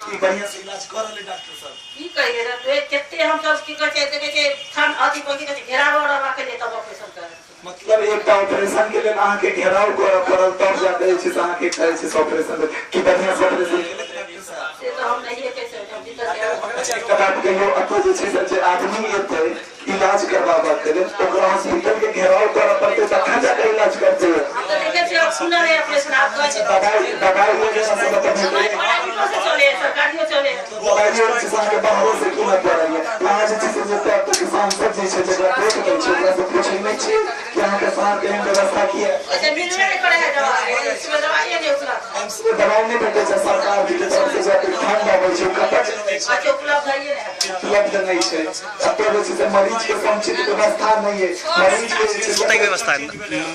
की बढ़िया से इलाज कऽ रहलै डॉक्टर सब? की कहिए रे, कते हम सब की कहै छै, देखै छै थान अथी पर की कहै छै, घेराव उराव के लिए तब ऑपरेशन करै छै। मतलब एकटा ऑपरेशन के लेल अहाँके घेराव करऽ पड़ल तब जाके जे छै से अहाँके एकटा जे छै से ऑपरेशन भेल। की बढ़िया से ऑपरेशन केलक डॉक्टर साहब? से तऽ हम नहिए कहि सकै छी, हम भीतर से अच्छा, एकटा बात कहियौ, एतऽ जे छै से जे आदमी एतै इलाज करबाबऽ के लेल ओकरा हॉस्पिटल के घेराव करऽ पड़तै तखन जाके इलाज करतै? हम तऽ देखै छियै सुनल है ऑपरेशन आब कहै छै दवाई दवाई वगैरह सब एतऽ दवाई भेटैए? प्राइवेटो से चले है, सरकारियो चले है। दवाई जे छै से अहाँके बाहरो से कीनऽ पड़ैए। अहाँ जे छै से जतऽ एतऽ के सांसद जे छै जकरा वोट दै छै ओकरा से पूछै नहि छियै कि अहाँके शहरके एहन व्यवस्था किया? अच्छा, मिलबे नहि करै है दवाई, इसमें दवाइए नहि उपलब्ध है। एम्स मे दवाई नहि भेटै छै। सरकार जी के तरफ से जे एतेक फंड अबै छै ओ कतऽ जाइ छै? अच्छा, उपलब्ध है नहि है। उपलब्ध नहि छै। एतऽ जे छै से मरीज के समुचित व्यवस्था नहि अछि। मरीज के जे छै से सुतैके व्यवस्था है,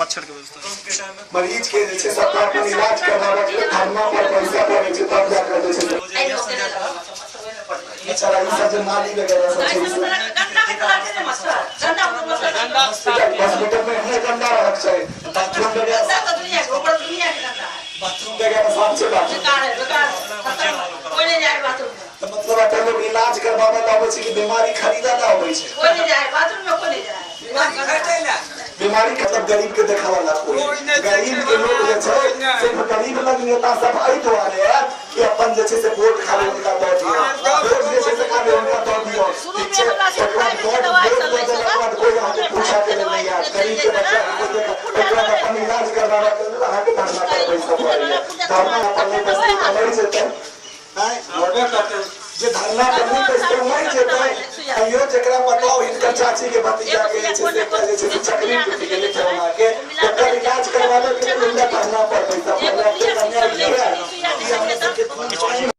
मच्छरके व्यवस्था। मरीज के जे छै से अपना अपन इलाज करबाबऽ के लेल धरना पर बैसऽ पड़ै छै तब जाकर जे छै से एहि लोक के नहि लगल मच्छर, मच्छर ओहिमे पड़ै छै। बेचारा ई सब जे नाली वगैरह सब एहि छै ई सब सब तरह के गंदा के तरह छै ने मच्छर, गंदा मच्छर, गंदा हॉस्पिटल में एहने गंदा रहक चाही। बाथरूम वगैरह गंदा तऽ दुनिया के ऊपर दुनिया के गंदा है। बाथरूम वगैरह साफ छै? बाथरूम बेकार है, बेकार है, खतम है। कोई नहीं जाए बाथरूम में। तऽ मतलब एतऽ लोग इलाज करबाबऽ लए अबै छै कि बीमारी खरीदऽ लए अबै छै? कोई नहीं जाए बाथरूम में, कोई नहीं जाए। बीमारी मतलब गरीब के देखावा ला कोई गरीब के लोग जे छै सिर्फ गरीब लग नेता सब एहि दुआरे आयत कि अपन जे छै से वोट खाली हुनका दऽ दियौ, वोट जे छै से खाली हुनका दऽ दियौ। ठीक छै, ओकर बाद वोट वोट दऽ देलाक बाद कोई अहाँके पूछऽ के लेल नहि आयत। गरीब के बच्चा के कोई देख ओकर बाद अपन इलाज करबाबऽ के लेल अहाँके धरना पर बैसऽ पड़ैया। धरना पर नहि बैसतै तऽ मरि जेतै। जे धरना पर नहि बैसतै मरि जेतै। तैयो जकरा बताउ हिनकर चाची के भतीजा के जे छै से एकटा जे छै से चकरी टूटि गेलै ठेहुना के, ओकर इलाज करबाबे के लेल हिनका धरना पर बैसऽ पड़लै। एतेक अन्याय किया? ई हमरा सबके खून पानि